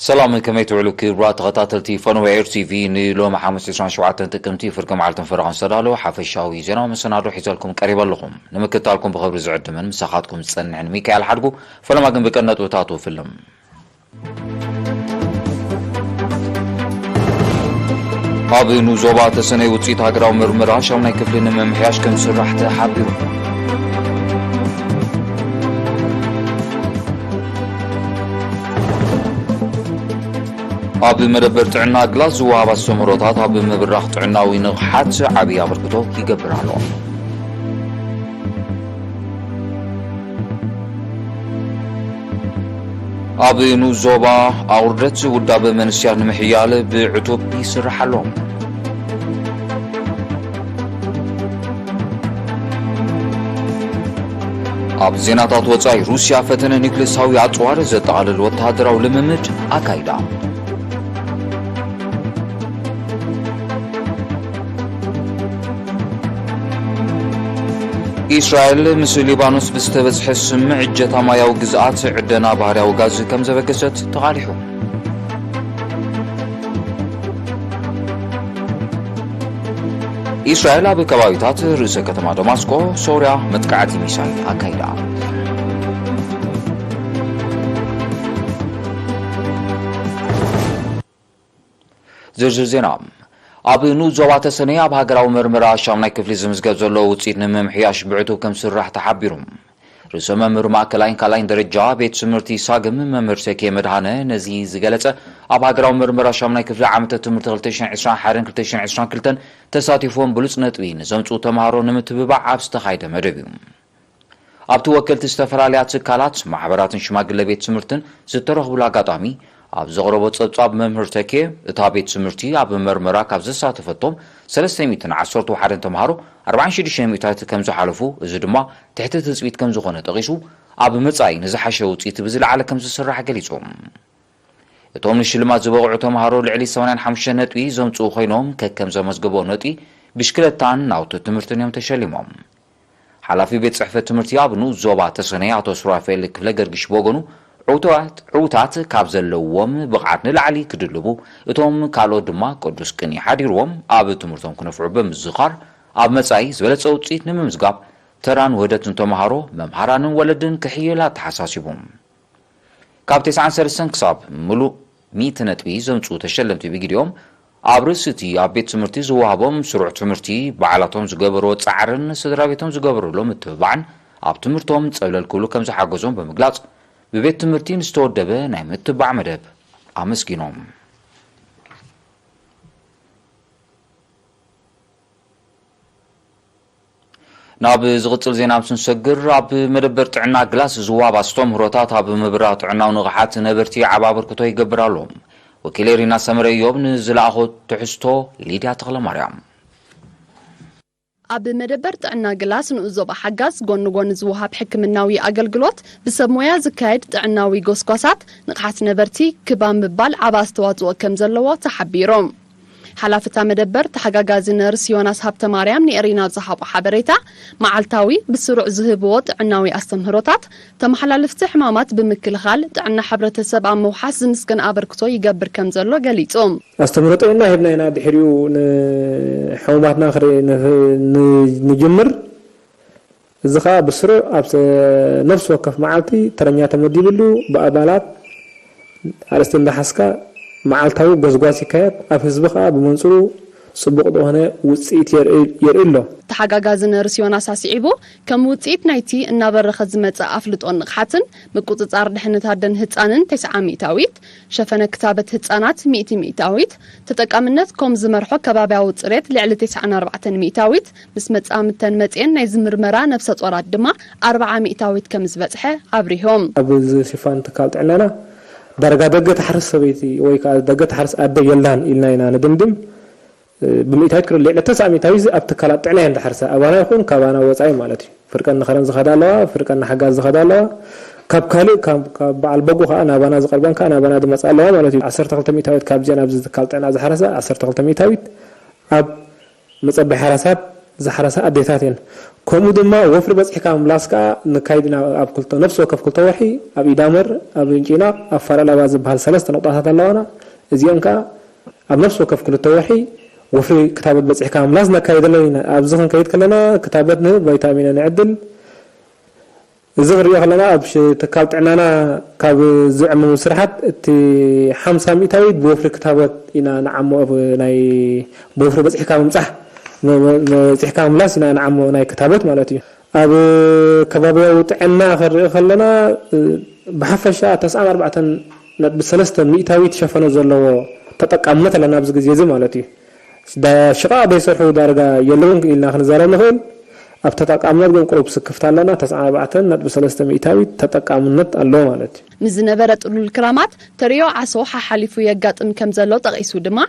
ሰላም፣ ከመይ ትውዕሉ ክቡራት ተኸታተልቲ ፈነወ ኤር ቲቪ? ንሎሚ ሓሙስ ዕስራን ሸውዓተን ጥቅምቲ ፍርቂ መዓልትን ፈረቓን ዝተዳለወ ሓፈሻዊ ዜናዊ መሰናዶ ሒዘልኩም ቀሪበ ኣለኹም። ንምክትታልኩም ብኽብሪ ዝዕድምን ምሳኻትኩም ዝጸንሕን ሚካኤል ሓድጉ። ፈለማ ግን ብቀንዲ ነጥብታቱ ፍልም። ኣብ ንኡስ ዞባ ተሰነይ ውፅኢት ሃገራዊ ምርመራ ሻምናይ ክፍሊ ንምምሕያሽ ከም ዝስራሕ ተሓቢሩ። ኣብ መደበር ጥዕና ግላስ ዝወሃብ ኣስተምህሮታት ኣብ ምብራኽ ጥዕናዊ ንቕሓት ዓብዪ ኣበርክቶ ይገብር ኣሎ። ኣብ ንኡስ ዞባ ኣቑርደት ውዳበ መንስያት ንምሕያል ብዕቱብ ይስራሕ ኣሎ። ኣብ ዜናታት ወጻኢ፣ ሩስያ ፈተነ ኒውክሌሳዊ ኣጽዋር ዘጠቓልል ወተሃደራዊ ልምምድ ኣካይዳ። ኢስራኤል ምስ ሊባኖስ ብዝተበጽሐ ስምምዕ እጀታ ማያዊ ግዝኣት ዕደና ባህርያዊ ጋዝ ከም ዘበገሰት ተቓሊሑ። ኢስራኤል ኣብ ከባቢታት ርእሰ ከተማ ደማስቆ ሶርያ መጥቃዕቲ ሚሳይል ኣካይዳ። ዝርዝር ዜና። ኣብ ንኡስ ዞባ ተሰነይ ኣብ ሃገራዊ መርመራ ሻምናይ ክፍሊ ዝምዝገብ ዘሎ ውፅኢት ንምምሕያሽ ብዕቱብ ከም ዝስራሕ ተሓቢሩ። ርእሰ መምህር ማእከላይን ካልኣይን ደረጃ ቤት ትምህርቲ ሳግም መምህር ሰኬ መድሃነ ነዚ ዝገለጸ፣ ኣብ ሃገራዊ መርመራ ሻምናይ ክፍሊ ዓመተ ትምህርቲ ክልተ ሽሕን ዕስራን ሓደን ክልተ ሽሕን ዕስራን ክልተን ተሳቲፎም ብሉጽ ነጥቢ ንዘምጽኡ ተምሃሮ ንምትብባዕ ኣብ ዝተኻየደ መደብ እዩ። ኣብቲ ወከልቲ ዝተፈላለያ ትካላት፣ ማሕበራትን ሽማግለ ቤት ትምህርትን ዝተረኽቡሉ ኣጋጣሚ ኣብ ዘቕረቦ ጸብጻብ፣ መምህር ተኬ፣ እታ ቤት ትምህርቲ ኣብ መርመራ ካብ ዘሳተፈቶም ሰለስተ ሚእትን ዓሰርተ ሓደን ተምሃሮ ኣርባዓን ሽዱሽተ ሚእታዊት ከም ዝሓለፉ፣ እዚ ድማ ትሕቲ ትጽቢት ከም ዝኾነ ጠቒሱ፣ ኣብ መጻኢ ንዝሓሸ ውጽኢት ብዝለዓለ ከም ዝስራሕ ገሊጹ። እቶም ንሽልማት ዝበቕዑ ተምሃሮ ልዕሊ ሰማንያን ሓሙሽተ ነጥቢ ዘምጽኡ ኮይኖም፣ ከከም ዘመዝገቦ ነጥቢ ብሽክለታን ናውቲ ትምህርትን እዮም ተሸሊሞም። ሓላፊ ቤት ጽሕፈት ትምህርቲ ኣብ ንኡስ ዞባ ተሰነይ ኣቶ ሱራፌል ክፍለ ገርግሽ ብወገኑ፣ ዕውታት፣ ዕውታት ካብ ዘለዎም ብቕዓት ንላዕሊ ክድልቡ፣ እቶም ካልኦት ድማ ቅዱስ ቅኒ ሓዲርዎም ኣብ ትምህርቶም ክነፍዑ ብምዝኻር፣ ኣብ መጻኢ ዝበለጸ ውጽኢት ንምምዝጋብ ተራን ውህደትን ተምሃሮ፣ መምሃራንን ወለድን ክሕየል ኣተሓሳሲቡ። ካብ ተስዓን ሰለስተን ክሳብ ምሉእ ሚእቲ ነጥቢ ዘምጽኡ ተሸለምቲ ብግዲኦም፣ ኣብ ርእሲ እቲ ኣብ ቤት ትምህርቲ ዝወሃቦም ስሩዕ ትምህርቲ፣ ባዕላቶም ዝገበርዎ ጻዕርን ስድራ ቤቶም ዝገበሩሎም ምትብባዕን ኣብ ትምህርቶም ጸብለል ክብሉ ከም ዝሓገዞም ብምግላጽ፣ ብቤት ትምህርቲ ንዝተወደበ ናይ ምትብባዕ መደብ ኣመስጊኖም። ናብ ዝቕጽል ዜና ምስ ንሰግር፣ ኣብ መደበር ጥዕና ግላስ ዝወሃብ ኣስተምህሮታት ኣብ ምብራኽ ጥዕናዊ ንቕሓት ነበርቲ ዓቢ ኣበርክቶ ይገብር ኣሎ። ወኪለይ ሪና ሰመረ እዮብ ንዝለኣኾ ትሕዝቶ፣ ሊድያ ተኽለማርያም። ኣብ መደበር ጥዕና ግላስ ንኡስ ዞባ ሓጋዝ ጎኒ ጎኒ ዝወሃብ ሕክምናዊ ኣገልግሎት፣ ብሰብ ሞያ ዝካየድ ጥዕናዊ ጎስጓሳት ንቕሓት ነበርቲ ክብ ኣብ ምባል ዓቢ ኣስተዋጽኦ ከም ዘለዎ ተሓቢሩ። ሓላፊ እታ መደበር ተሓጋጋዚ ነርስ ዮናስ ሃብተማርያም ንኤሪና ዝሃቦ ሓበሬታ፣ መዓልታዊ ብስሩዕ ዝህብዎ ጥዕናዊ ኣስተምህሮታት፣ ተመሓላለፍቲ ሕማማት ብምክልኻል፣ ጥዕና ሕብረተሰብ ኣብ ምውሓስ ዝምስገን ኣበርክቶ ይገብር ከም ዘሎ ገሊጹ። ኣስተምህሮ ጥዕና ሂብና ኢና ድሕሪኡ ንሕሙማትና ክርኢ ን-፣ ን-፣ ንጅምር። እዚ ኸኣ ብስሩዕ ኣብ ተ-፣ ነፍሲ ወከፍ መዓልቲ ተረኛ ተመዲብሉ ብኣባላት ኣርእስቲ እንዳሓዝካ መዓልታዊ ጎስጓስ ይካየድ። ኣብ ህዝቢ ኸኣ ብመንጽሩ ጽቡቕ ዝኾነ ውጽኢት የርኢ፣ የርኢ ኣሎ። ተሓጋጋዚ ነርስ ዮናስ ኣስዒቡ፣ ከም ውጽኢት ናይቲ እናበረኸ ዝመጽእ ኣፍልጦን ንቕሓትን፣ ምቁጽጻር ድሕነት ኣደን ህጻንን ተስዓ ሚእታዊት፣ ሸፈነ ክታበት ህጻናት ሚእቲ ሚእታዊት፣ ተጠቃምነት ኮም ዝመርሖ ከባብያዊ ጽሬት ልዕሊ ተስዓን ኣርባዕተን ሚእታዊት፣ ምስ መጻምድተን መጽኤን ናይዚ ምርመራ ነብሰ ጾራት ድማ ኣርብዓ ሚእታዊት ከም ዝበጽሐ ኣብሪሆም። ኣብ እዚ ሽፋን ትካል ጥዕናና ዳርጋ ደገ ትሓርስ ሰበይቲ ወይ ከኣ ደገ ትሓርስ ኣደ የላን ኢልና ኢና ንድምድም። ብሚእታዊት ክሪ ልዕሊ ተስዓ ሚእታዊት እዚ ኣብ ትካላት ጥዕና እየን ዝሓርሳ። ኣባና ይኹን ካባና ወጻኢ ማለት እዩ። ፍርቀን ንኸረን ዝኸዳ ኣለዋ፣ ፍርቀን ንሓጋዝ ዝኸዳ ኣለዋ። ካብ ካልእ፣ ካብ፣ ካብ በዓል በጉ ከኣ ናባና ዝቐርበን ከኣ ናባና ዝመጻ ኣለዋ ማለት እዩ። ዓሰርተ ክልተ ሚእታዊት ካብዚኣን ኣብዚ ትካል ጥዕና ዝሓረሳ፣ ዓሰርተ ክልተ ሚእታዊት ኣብ መጸበይ ሓራሳት ዝሓረሳ ኣዴታት እየን። ከምኡ ድማ ወፍሪ በፂሕካ ምምላስ ከዓ ንካይድ ኢና። ኣብ ክልተ፣ ነፍሲ ወከፍ ክልተ ወርሒ ኣብ ኢዳመር፣ ኣብ እንጪናቕ፣ ኣብ ፋላላባ ዝበሃል ሰለስተ ነቑጣታት ኣለዋና። እዚአን ከዓ ኣብ ነፍሲ ወከፍ ክልተ ወርሒ ወፍሪ ክታበት በፂሕካ ምምላስ ነካይደለን ኢና። ኣብዚ ክንከይድ ከለና ክታበት ንህብ፣ ቫይታሚን ንዕድል። እዚ ክንሪኦ ከለና ኣብ ሽ-፣ ትካል ጥዕናና ካብ ዝዕመሙ ስራሓት እቲ ሓምሳ ሚእታዊት ብወፍሪ ክታበት ኢና ንዓሞ። ኣብ ናይ ብወፍሪ በፂሕካ ምምፃሕ፣ መ-፣ መ-፣ በፂሕካ ምምላስ ኢና ንዓሞ ናይ ክታበት ማለት እዩ። ኣብ ከባቢያዊ ጥዕና ክንርኢ ከለና፣ እ፣ ብሓፈሻ ተስዓን ኣርባዕተን ነጥቢ ሰለስተ ሚእታዊት ሸፈነ ዘለዎ ተጠቃምነት ኣለና ኣብዚ ግዜ እዚ ማለት እዩ። ዳ-፣ ሽቓቕ ዘይሰርሑ ዳርጋ የለውን ኢልና ክንዛረብ ንኽእል። ኣብ ተጠቃምነት ግን ቁሩብ ስክፍታ ኣለና። ተስዓን ኣርባዕተን ነጥቢ ሰለስተ ሚእታዊት ተጠቃምነት ኣሎ ማለት እዩ። ንዝነበረ ጥሉል ክራማት ተርእዮ ዓሶ ሓሓሊፉ የጋጥም ከም ዘሎ ጠቒሱ ድማ፣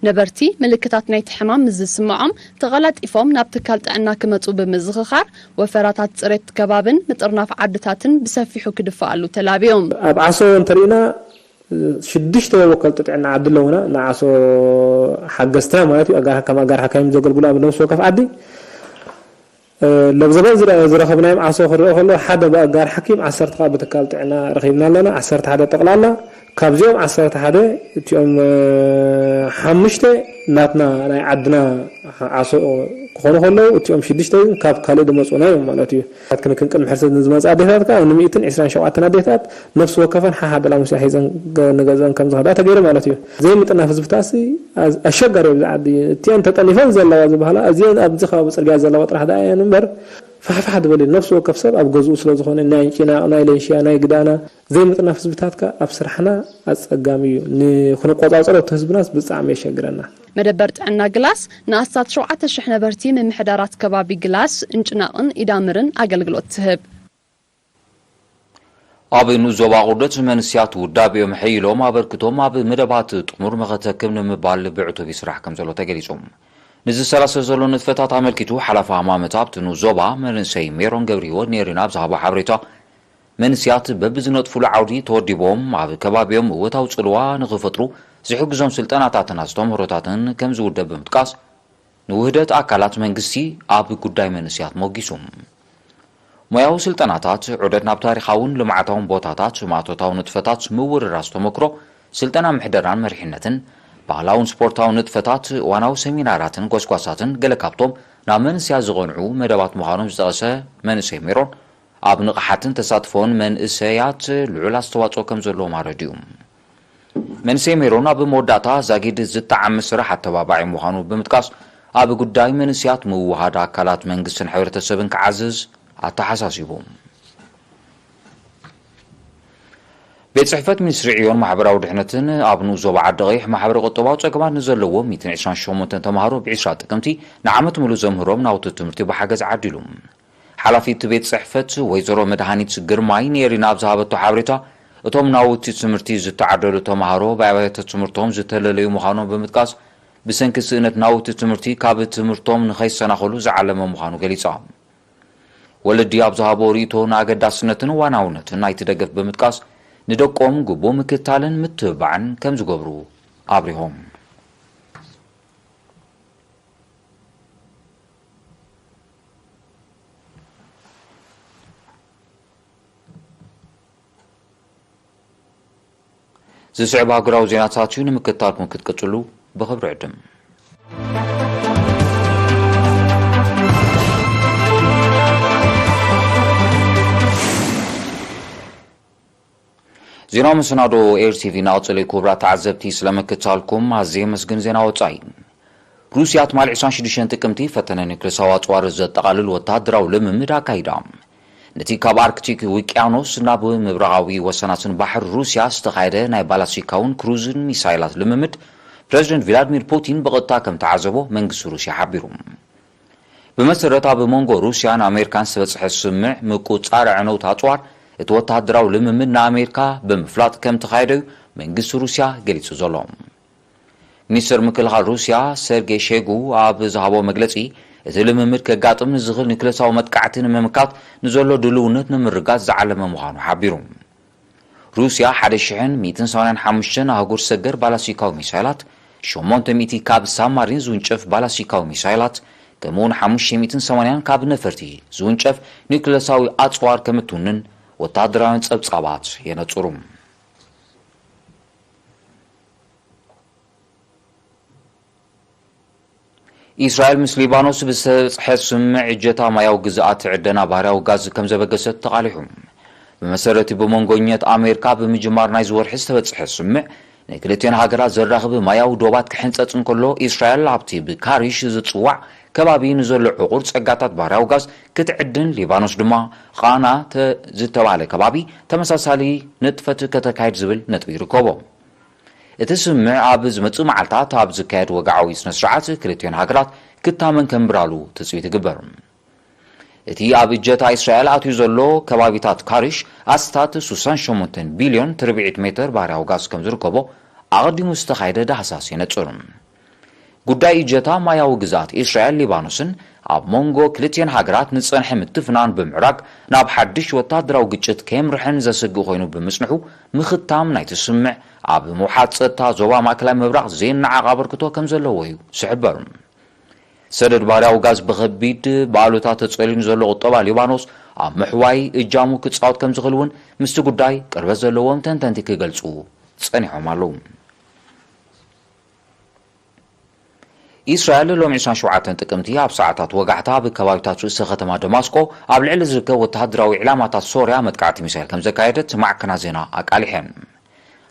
ነበርቲ ምልክታት ናይቲ ሕማም ምስ ዝስምዖም ተቐላጢፎም ናብ ትካል ጥዕና ክመጹ ብምዝኽኻር፣ ወፈራታት ጽሬት ከባብን ምጥርናፍ ዓድታትን ብሰፊሑ ክድፈኣሉ ተላብዮም። ኣብ ዓሶ እንተሪእና ሽዱሽተ ወከልቲ ጥዕና ዓዲ ኣለውና፣ ንዓሶ ሓገዝትና ማለት እዩ። ኣጋር፣ ከም ኣጋር ሓካይም ዘገልግሉ ኣብ ነፍሲ ወከፍ ዓዲ። እ፣ ለብዘበን ዝረ-፣ ዝረኸብናዮም ዓሶ ክረአ ከሎ፣ ሓደ ብኣጋር ሓኪም፣ ዓሰርተ ከዓ ብትካል ጥዕና ረኺብና ኣለና። ዓሰርተ ሓደ ጠቕላላ፣ ካብዚኦም ዓሰርተ ሓደ እቲኦም፣ እ፣ ሓሙሽተ ናትና ናይ ዓድና ዓሶ ክኾኑ ከለዉ፣ እቲኦም ሽዱሽተ ግን ካብ ካልእ ዝመጹና እዮም ማለት እዩ። ክንክን ቅድሚ ሕርሰት ንዝመጻ ኣዴታት ከኣ ንሚእትን ዕስራን ሸውዓተን ኣዴታት ነፍሲ ወከፈን ሓሓደ ላሙስያ ሒዘን ገ-፣ ንገዝአን ከም ዝኸዳ ተገይሩ ማለት እዩ። ዘይምጥናፍ ህዝብታሲ ኣዝ-፣ ኣሸጋሪ ኣብዚ ዓዲ። እቲአን ተጠኒፈን ዘለዋ ዝበሃላ፣ እዚአን ኣብዚ ከባቢ ጽርግያ ዘለዋ ጥራሕ ደኣ እየን እምበር፣ ፋሕፋሕ ዝበለ ነፍሲ ወከፍ ሰብ ኣብ ገዝኡ ስለ ዝኾነ፣ ናይ ጭናቕ፣ ናይ ለንሽያ፣ ናይ ግዳና፣ ዘይምጥናፍ ህዝብታት ከኣ ኣብ ስራሕና ኣጸጋሚ እዩ። ን-፣ ክንቆጻጸሮ እቲ ህዝብናስ ብጣዕሚ የሸግረና። መደበር ጥዕና ግላስ ንኣስታት ሸውዓተ ሽሕ ነበርቲ ምምሕዳራት ከባቢ ግላስ፣ እንጭናቕን ኢዳምርን ኣገልግሎት ትህብ። ኣብ ንኡስ ዞባ ቁርደት መንስያት ውዳቤኦም ሐይሎም ኣበርክቶም ኣብ መደባት ጥሙር መኸተክም ንምባል ብዕቱብ ይስራሕ ከም ዘሎ ተገሊጹ። ንዝሰላሰል ዘሎ ንጥፈታት ኣመልኪቱ ሓላፊ ሃማመት ኣብቲ ንኡስ ዞባ መንእሰይ ሜሮን ገብረ ህይወት ኔሪና ኣብ ዝሃቦ ሓበሬታ፣ መንስያት በብዝነጥፉሉ ዓውዲ ተወዲቦም ኣብ ከባቢኦም እወታዊ ጽልዋ ንኽፈጥሩ ዝሕግዞም ስልጠናታትን ኣስተምህሮታትን ከም ዝውደብ ብምጥቃስ፣ ንውህደት ኣካላት መንግስቲ ኣብ ጉዳይ መንእስያት ሞጊሱ። ሞያዊ ስልጠናታት፣ ዑደት ናብ ታሪኻውን ልምዓታውን ቦታታት፣ ማእቶታዊ ንጥፈታት፣ ምውርራስ ተመክሮ፣ ስልጠና ምሕደራን መሪሕነትን፣ ባህላውን ስፖርታውን ንጥፈታት፣ እዋናዊ ሰሚናራትን ጎስጓሳትን ገለ ካብቶም ናብ መንእስያት ዝቐንዑ መደባት ምዃኖም ዝጠቐሰ መንእሰይ ሜሮን፣ ኣብ ንቕሓትን ተሳትፎን መንእሰያት ልዑል ኣስተዋጽኦ ከም ዘለዎም ኣረዲኡ። መንእሰይ ሜሮን ኣብ መወዳእታ ዛጊድ ዝጠዓም ስራሕ ኣተባባዒ ምዃኑ ብምጥቃስ፣ ኣብ ጉዳይ መንእስያት ምውሃድ ኣካላት መንግስትን ሕብረተሰብን ክዓዝዝ ኣተሓሳሲቡ። ቤት ጽሕፈት ሚኒስትሪ ዕዮን ማሕበራዊ ድሕነትን ኣብ ንኡስ ዞባ ዓዲ ቀይሕ ማሕበረ ቁጠባዊ ጸገማት ንዘለዎም ሚእትን ዕስራን ሸሞንተን ተምሃሮ ብ ዕስራ ጥቅምቲ ንዓመት ሙሉእ ዘምህሮም ናውቲ ትምህርቲ ብሓገዝ ዓዲሉ። ሓላፊት ቤት ጽሕፈት ወይዘሮ መድሃኒት ግርማይ ኔሪና ኣብ ዝሃበቶ ሓበሬታ፣ እቶም ናውቲ ትምህርቲ ዝተዓደሉ ተምሃሮ ብኣብያተ ትምህርቶም ዝተለለዩ ምዃኖም ብምጥቃስ፣ ብሰንኪ ስእነት ናውቲ ትምህርቲ ካብ ትምህርቶም ንኸይሰናኸሉ ዝዓለመ ምዃኑ ገሊጻ። ወለዲ ኣብ ዝሃቦ ርእይቶ ንኣገዳስነትን እዋናውነትን ናይቲ ደገፍ ብምጥቃስ፣ ንደቆም ግቡእ ምክትታልን ምትብባዕን ከም ዝገብሩ ኣብሪሆም። ዝስዕብ ሃገራዊ ዜናታት እዩ፣ ንምክትታልኩም ክትቅጽሉ ብኽብሪ ዕድም። ዜና መሰናዶ ኤር ቲቪ እናቐጸለ እዩ። ክቡራት ተዓዘብቲ፣ ስለ ምክትታልኩም ኣዝየ የመስግን። ዜና ወጻኢ። ሩስያ ትማሊ ዕስራን ሽዱሽተን ጥቅምቲ ፈተነ ኒውክለሳዊ ኣጽዋር ዘጠቓልል ወተሃደራዊ ልምምድ ኣካይዳ። ነቲ ካብ ኣርክቲክ ውቅያኖስ ናብ ምብራቓዊ ወሰናስን ባሕሪ ሩስያ ዝተኻየደ ናይ ባላስቲካውን ክሩዝን ሚሳይላት ልምምድ፣ ፕረዚደንት ቪላድሚር ፑቲን ብቐጥታ ከም ተዓዘቦ መንግስቲ ሩስያ ሓቢሩ። ብመሰረት ኣብ መንጎ ሩስያን ኣሜሪካን ዝተበጽሐ ስምምዕ ምቁጽጻር ኣዕነውቲ ኣጽዋር፣ እቲ ወተሃደራዊ ልምምድ ንኣሜሪካ ብምፍላጥ ከም ተኻየደ እዩ መንግስቲ ሩስያ ገሊጹ ዘሎ። ሚኒስተር ምክልኻል ሩስያ ሰርጌይ ሼጉ ኣብ ዝሃቦ መግለጺ፣ እቲ ልምምድ ከጋጥም ንዝኽእል ኒውክለሳዊ መጥቃዕቲ ንምምካት ንዘሎ ድልውነት ንምርጋጽ ዝዓለመ ምዃኑ ሓቢሩ። ሩስያ ሓደ ሽሕን ሚእትን ሰማንያን ሓሙሽተን ኣህጉር ሰገር ባላስቲካዊ ሚሳይላት፣ ሸሞንተ ሚእቲ ካብ ሳብማሪን ዝውንጨፍ ባላስቲካዊ ሚሳይላት፣ ከምኡውን ሓሙሽተ ሚእትን ሰማንያን ካብ ነፈርቲ ዝውንጨፍ ኒውክለሳዊ ኣጽዋር ከም እትውንን ወተሃደራውያን ጸብጻባት የነጽሩ። ኢስራኤል ምስ ሊባኖስ ብዝተበጽሐ ስምምዕ እጀታ ማያዊ ግዝኣት ትዕደና ባህርያዊ ጋዝ ከም ዘበገሰት ተቓሊሑ። ብመሰረቲ ብመንጎኘት ኣሜሪካ ብምጅማር ናይዚ ወርሒ ዝተበጽሐ ስምምዕ ንክልቲኦን ሃገራት ዘራኽብ ማያዊ ዶባት ክሕንጸጽ እንከሎ፣ ኢስራኤል ኣብቲ ብካሪሽ ዝጽዋዕ ከባቢ ንዘሎ ዕቑር ጸጋታት ባህርያዊ ጋዝ ክትዕድን፣ ሊባኖስ ድማ ቓና ተ-፣ ዝተባህለ ከባቢ ተመሳሳሊ ንጥፈት ከተካይድ ዝብል ነጥቢ ይርከቦ። እቲ ስምምዕ ኣብ ዝመጽእ መዓልታት ኣብ ዝካየድ ወግዓዊ ስነ-ስርዓት ክልቲኦን ሃገራት ክታመን ከም ብራሉ ትጽቢት ይግበር። እቲ ኣብ እጀታ እስራኤል ኣትዩ ዘሎ ከባቢታት ካሪሽ ኣስታት ሱሳን ሸሞንተን ቢልዮን ትርብዒት ሜትር ባህርያዊ ጋዝ ከም ዝርከቦ ኣቐዲሙ ዝተኻየደ ዳህሳስ የነጽር። ጉዳይ እጀታ ማያዊ ግዝኣት እስራኤል ሊባኖስን ኣብ መንጎ ክልቲኤን ሃገራት ንጸንሐ ምትፍናን ብምዕራግ ናብ ሓድሽ ወታደራዊ ግጭት ከየምርሐን ዘስግእ ኮይኑ ብምጽንሑ፣ ምኽታም ናይቲ ስምምዕ ኣብ ምውሓድ ጸጥታ ዞባ ማእከላይ ምብራቕ ዘይነዓቕ ኣበርክቶ ከም ዘለዎ እዩ ዝሕበር። ሰደድ ባህርያዊ ጋዝ ብኸቢድ ብኣሉታ ተጸልዩ ንዘሎ ቁጠባ ሊባኖስ ኣብ ምሕዋይ እጃሙ ክጻወት ከም ዝኽእል እውን ምስቲ ጉዳይ ቅርበት ዘለዎም ተንተንቲ ክገልጹ ጸኒሖም ኣለዉ። ኢስራኤል ሎሚ ዕስራን ሸውዓተን ጥቅምቲ ኣብ ሰዓታት ወጋሕታ ኣብ ከባቢታት ርእሰ ከተማ ደማስቆ ኣብ ልዕሊ ዝርከብ ወተሃደራዊ ዕላማታት ሶርያ መጥቃዕቲ ሚሳይል ከም ዘካየደት ማዕከናት ዜና ኣቃሊሐን።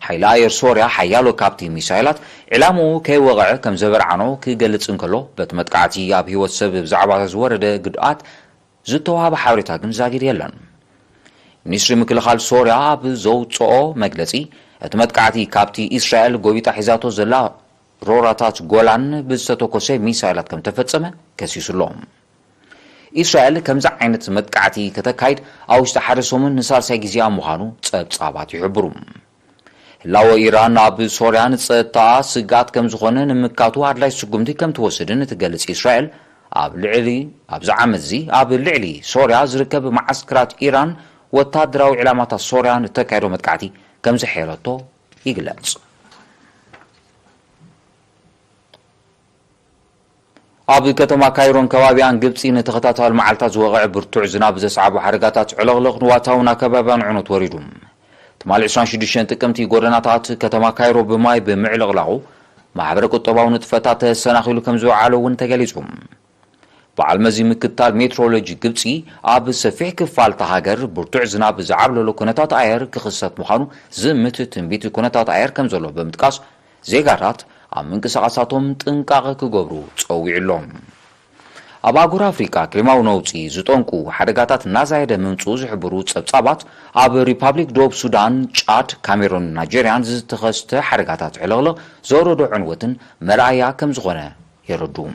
ሓይሊ ኣየር ሶርያ ሓያሎ ካብቲ ሚሳይላት ዕላምኡ ከይወቕዐ ከም ዘበርዓኖ ክገልጽ እንከሎ፣ በቲ መጥቃዕቲ ኣብ ህይወት ሰብ ብዛዕባ ዝወረደ ጉድኣት ዝተዋህበ ሓበሬታ ግን ዛጊድ የለን። ሚኒስትሪ ምክልኻል ሶርያ ኣብ ዘውጽኦ መግለጺ፣ እቲ መጥቃዕቲ ካብቲ እስራኤል ጎቢጣ ሒዛቶ ዘላ ሮራታት ጎላን ብዝተተኮሰ ሚሳይላት ከም ተፈጸመ ከሲሱ ኣሎ። እስራኤል ከምዚ ዓይነት መጥቃዕቲ ከተካይድ ኣብ ውሽጢ ሓደ ሰሙን ንሳልሳይ ግዜኣ ምዃኑ ጸብጻባት ይሕብሩ። ህላወ ኢራን ኣብ ሶርያ ንጸጥታኣ ስግኣት ከም ዝኾነ ንምካቱ ኣድላይ ስጉምቲ ከም ትወስድን እትገልጽ እስራኤል፣ ኣብ ልዕሊ፣ ኣብዚ ዓመት'ዚ ኣብ ልዕሊ ሶርያ ዝርከብ መዓስከራት ኢራን ወታደራዊ ዕላማታት ሶርያ ንተካየዶ መጥቃዕቲ ከም ዘሐየለቶ ይግለጽ። ኣብ ከተማ ካይሮን ከባቢኣን ግብጺ ንተኸታታሊ መዓልታት ዝወቕዐ ብርቱዕ ዝናብ ዘስዓቦ ሓደጋታት ዕልቕልቕ ንዋታውን ኣከባብያን ዕኖት ወሪዱ። ትማሊ ዕስራን ሽዱሽተን ጥቅምቲ ጎደናታት ከተማ ካይሮ ብማይ ብምዕልቕላቑ፣ ማሕበረ ቁጠባዊ ንጥፈታት ተሰናኺሉ ከም ዝወዓለ እውን ተገሊጹ። በዓል መዚ ምክትታል ሜትሮሎጂ ግብጺ፣ ኣብ ሰፊሕ ክፋል እታ ሃገር ብርቱዕ ዝናብ ዝዓብለሎ ኩነታት ኣየር ክኽሰት ምዃኑ ዝምት ትንቢት ኩነታት ኣየር ከም ዘሎ ብምጥቃስ፣ ዜጋታት ኣብ ምንቅስቓሳቶም ጥንቃቐ ክገብሩ ጸዊዑ ኣሎ። ኣብ ኣህጉር ኣፍሪቃ፣ ክሊማዊ ነውጺ ዝጠንቁ ሓደጋታት እናዛየደ ምምጽኡ ዝሕብሩ ጸብጻባት፣ ኣብ ሪፓብሊክ ደቡብ ሱዳን፣ ጫድ፣ ካሜሩን፣ ናይጀርያን ዝተኸስተ ሓደጋታት ዕልቕልቕ ዘውረዶ ዕንወትን መርኣያ ከም ዝኾነ የረድኡ።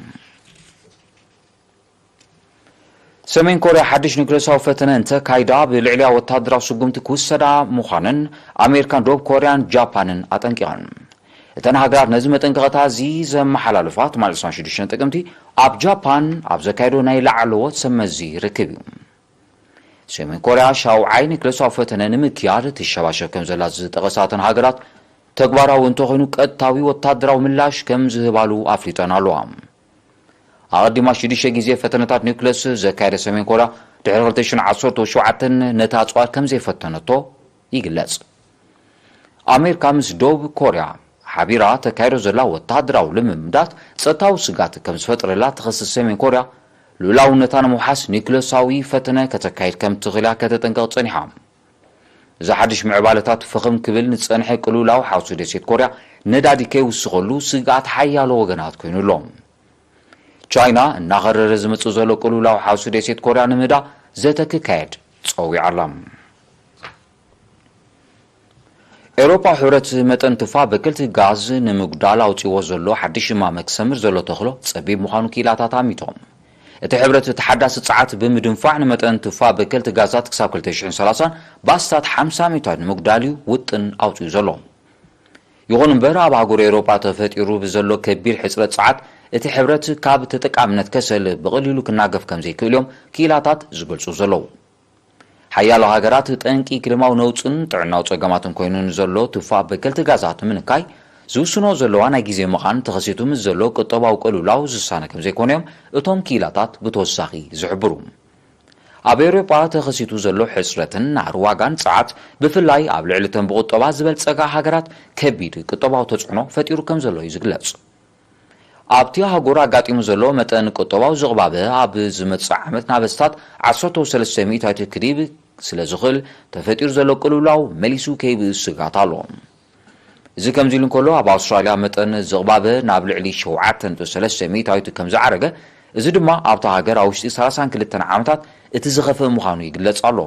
ሰሜን ኮርያ ሓድሽ ኒውክለሳዊ ፈተነ እንተካይዳ፣ ብልዕሊኣ ወታደራዊ ስጉምቲ ክውሰዳ ምዃነን ኣሜሪካን ደቡብ ኮርያን ጃፓንን ኣጠንቂቐን። እተን ሃገራት ነዚ መጠንቀቕታ እዚ ዘመሓላለፋ፣ ትማሊ ዕስራን ሽዱሽተን ጥቅምቲ ኣብ ጃፓን ኣብ ዘካየዶ ናይ ላዕለዎት ሰብ መዚ ርክብ እዩ። ሰሜን ኮርያ ሻውዓይ ኒውክለሳዊ ፈተነ ንምክያድ ትሸባሸብ ከም ዘላ ዝጠቐሳ እተን ሃገራት፣ ተግባራዊ እንተኾይኑ ቀጥታዊ ወታደራዊ ምላሽ ከም ዝህባሉ ኣፍሊጠን ኣለዋ። ኣቐዲማ ሽዱሽተ ግዜ ፈተነታት ኒውክለስ ዘካየደ ሰሜን ኮርያ፣ ድሕሪ ክልተ ሽሕን ዓሰርተ ሸውዓተን ነቲ ኣጽዋር ከም ዘይፈተነቶ ይግለጽ። ኣሜሪካ ምስ ደቡብ ኮርያ ሓቢራ ተካይዶ ዘላ ወተሃደራዊ ልምምዳት ጸጥታዊ ስጋት ከም ዝፈጥረላ ትኸስስ ሰሜን ኮርያ፣ ልኡላውነታ ንምውሓስ ኒውክለሳዊ ፈተነ ከተካይድ ከም ትኽእል እያ ከተጠንቅቕ ጸኒሓ። እዚ ሓድሽ ምዕባለታት ፍኽም ክብል ንጸንሐ ቅልውላው ሓውሲ ደሴት ኮርያ ነዳዲ ከይውስኸሉ ስግኣት ሓያሎ ወገናት ኮይኑ ኣሎ። ቻይና እናኸረረ ዝመጽእ ዘሎ ቅልውላው ሓውሲ ደሴት ኮርያ ንምህዳ ዘተ ክካየድ ጸዊዓ ኣላ። ኤውሮጳ ሕብረት መጠን ትፋ በከልቲ ጋዝ ንምጉዳል ኣውጺዎ ዘሎ ሓድሽ እማመ ክሰምር ዘሎ ተኽሎ ጸቢብ ምዃኑ ክኢላታት ኣሚቶም። እቲ ሕብረት ተሓዳሲ ጸዓት ብምድንፋዕ ንመጠን ትፋ በከልቲ ጋዛት ክሳብ ክልተ ሽሕን ሰላሳን ብኣስታት ሓምሳ ሚእታዊት ንምጉዳል እዩ ውጥን ኣውጺኡ ዘሎ። ይኹን እምበር ኣብ ኣህጉር ኤውሮጳ ተፈጢሩ ብዘሎ ከቢድ ሕጽረት ጸዓት እቲ ሕብረት ካብ ተጠቃምነት ከሰል ብቐሊሉ ክናገፍ ከም ዘይክእል እዮም ክኢላታት ዝገልጹ ዘለዉ። ሓያሎ ሃገራት ጠንቂ ክሊማዊ ነውጽን ጥዕናዊ ጸገማትን ኮይኑ ንዘሎ ትፋ በከልቲ ጋዛት ንምንካይ ዝውስኖ ዘለዋ ናይ ግዜ ምዃን ተኸሲቱ ምስ ዘሎ ቁጠባዊ ቅልውላው ዝሳነ ከም ዘይኮነ እዮም እቶም ክኢላታት ብተወሳኺ ዝሕብሩ። ኣብ ኤውሮጳ ተኸሲቱ ዘሎ ሕጽረትን ናህሪ ዋጋን ጸዓት ብፍላይ ኣብ ልዕሊ እተን ብቁጠባ ዝበልጸጋ ሃገራት ከቢድ ቁጠባዊ ተጽዕኖ ፈጢሩ ከም ዘሎ እዩ ዝግለጽ። ኣብቲ ኣህጉር ኣጋጢሙ ዘሎ መጠን ቁጠባዊ ዝቕባበ ኣብ ዝመጽእ ዓመት ናብ ኣስታት ዓሰርተ ሰለስተ ሚእታዊት ክድይብ ስለ ዝኽእል ተፈጢሩ ዘሎ ቅልውላው መሊሱ ከይብእስ ስግኣት ኣሎ። እዚ ከምዚ ኢሉ እንከሎ ኣብ ኣውስትራልያ መጠን ዝቕባበ ናብ ልዕሊ ሸውዓተ ነጥቢ ሰለስተ ሚእታዊት ከም ዝዓረገ፣ እዚ ድማ ኣብታ ሃገር ኣብ ውሽጢ ሰላሳን ክልተን ዓመታት እቲ ዝኸፍአ ምዃኑ ይግለጽ ኣሎ።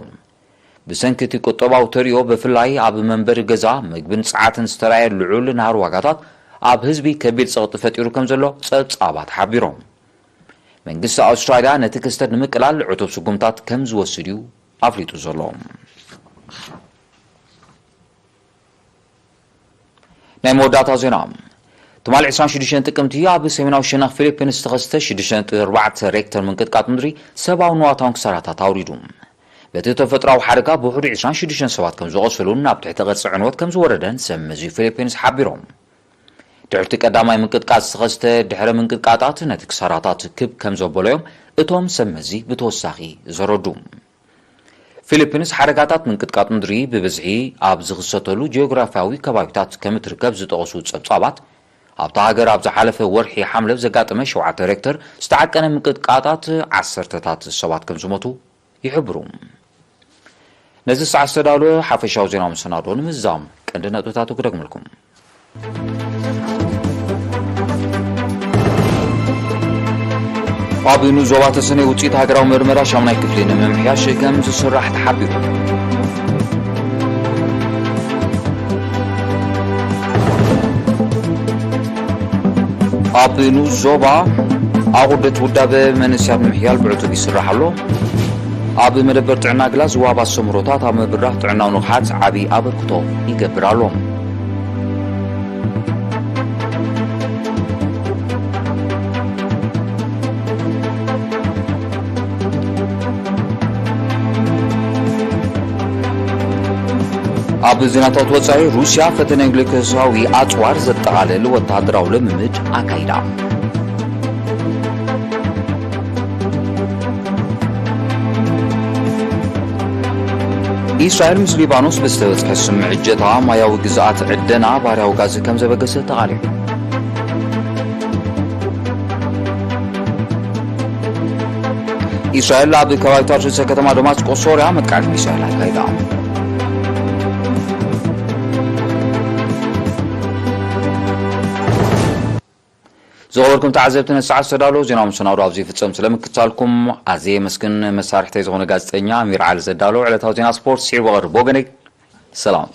ብሰንኪ እቲ ቁጠባዊ ተርእዮ ብፍላይ ኣብ መንበሪ ገዛ፣ ምግብን ጸዓትን ዝተራእየ ልዑል ናህሪ ዋጋታት ኣብ ህዝቢ ከቢድ ጸቕጢ ፈጢሩ ከም ዘሎ ጸብጻባት ሓቢሮም። መንግስቲ ኣውስትራልያ ነቲ ክስተት ንምቅላል ዕቱብ ስጉምታት ከም ዝወስድ እዩ ኣፍሊጡ ዘሎ። ናይ መወዳእታ ዜና። ትማሊ ዕስራን ሽዱሽተን ጥቅምቲ ኣብ ሰሜናዊ ሸነኽ ፊሊፒንስ ዝተኸስተ ሽዱሽተ ነጥቢ ኣርባዕተ ሬክተር ምንቅጥቃጥ ምድሪ ሰብኣዊ ንዋታውን ክሳራታት ኣውሪዱ። በቲ ተፈጥሮኣዊ ሓደጋ ብውሕዱ ዕስራን ሽዱሽተን ሰባት ከም ዝቖሰሉን ናብ ትሕቲ ቅርጺ ዕንወት ከም ዝወረደን ሰብ መዚ ፊሊፒንስ ሓቢሮም። ድሕርቲ ቀዳማይ ምንቅጥቃጥ ዝተኸስተ ድሕረ ምንቅጥቃጣት ነቲ ክሳራታት ክብ ከም ዘበሎ እዮም እቶም ሰብ መዚ ብተወሳኺ ዘረዱ። ፊሊፒንስ ሓደጋታት ምንቅጥቃጥ ምድሪ ብብዝሒ ኣብ ዝኽሰተሉ ጂኦግራፊያዊ ከባቢታት ከም እትርከብ ዝጠቐሱ ጸብጻባት፣ ኣብታ ሃገር ኣብ ዝሓለፈ ወርሒ ሓምለ ዘጋጠመ ሸውዓተ ሬክተር ዝተዓቀነ ምንቅጥቃጣት ዓሰርተታት ሰባት ከም ዝሞቱ ይሕብሩ። ነዚ ሰዓት ዝተዳለወ ሓፈሻዊ ዜናዊ መሰናዶ ንምዝዛም ቀንዲ ነጥብታቱ ክደግመልኩም። ኣብ ንኡስ ዞባ ተሰነይ ውፅኢት ሃገራዊ ምርመራ ሻሙናይ ክፍሊ ንምምሕያሽ ከም ዝስራሕ ተሓቢሩ። ኣብ ንኡስ ዞባ ኣቑርደት ውዳበ መንእሰያት ንምሕያል ብዕቱብ ይስራሕ ኣሎ። ኣብ መደበር ጥዕና ግላዝጎ ኣብ ኣስተምህሮታት ኣብ ምብራኽ ጥዕናዊ ንቕሓት ዓቢ ኣበርክቶ ይገብር ኣሎ። ኣብ ዜናታት ወጻኢ፣ ሩስያ ፈተነ ኒውክለሳዊ ኣጽዋር ዘጠቓልል ወተሃደራዊ ልምምድ ኣካይዳ። ኢስራኤል ምስ ሊባኖስ ብዝተበጽሐ ስምምዕ እጀታ ማያዊ ግዝኣት ዕደና ባርያዊ ጋዝ ከም ዘበገሰ ተቓሊዑ። ኢስራኤል ኣብ ከባቢታት ርእሰ ከተማ ደማስቆ ሶርያ መጥቃዕቲ ሚሳይል ኣካይዳ። ዝኸበርኩም ተዓዘብቲ፣ ነቲ ሰዓት ዝተዳለወ ዜናዊ መሰናዶ ኣብዚ ይፍጸም። ስለ ምክትታልኩም ኣዝየ የመስግን። መሳርሕተይ ዝኾነ ጋዜጠኛ ኣሚር ዓሊ ዘዳለወ ዕለታዊ ዜና ስፖርት ስዒቡ ቀርብ። ብወገነይ ሰላም።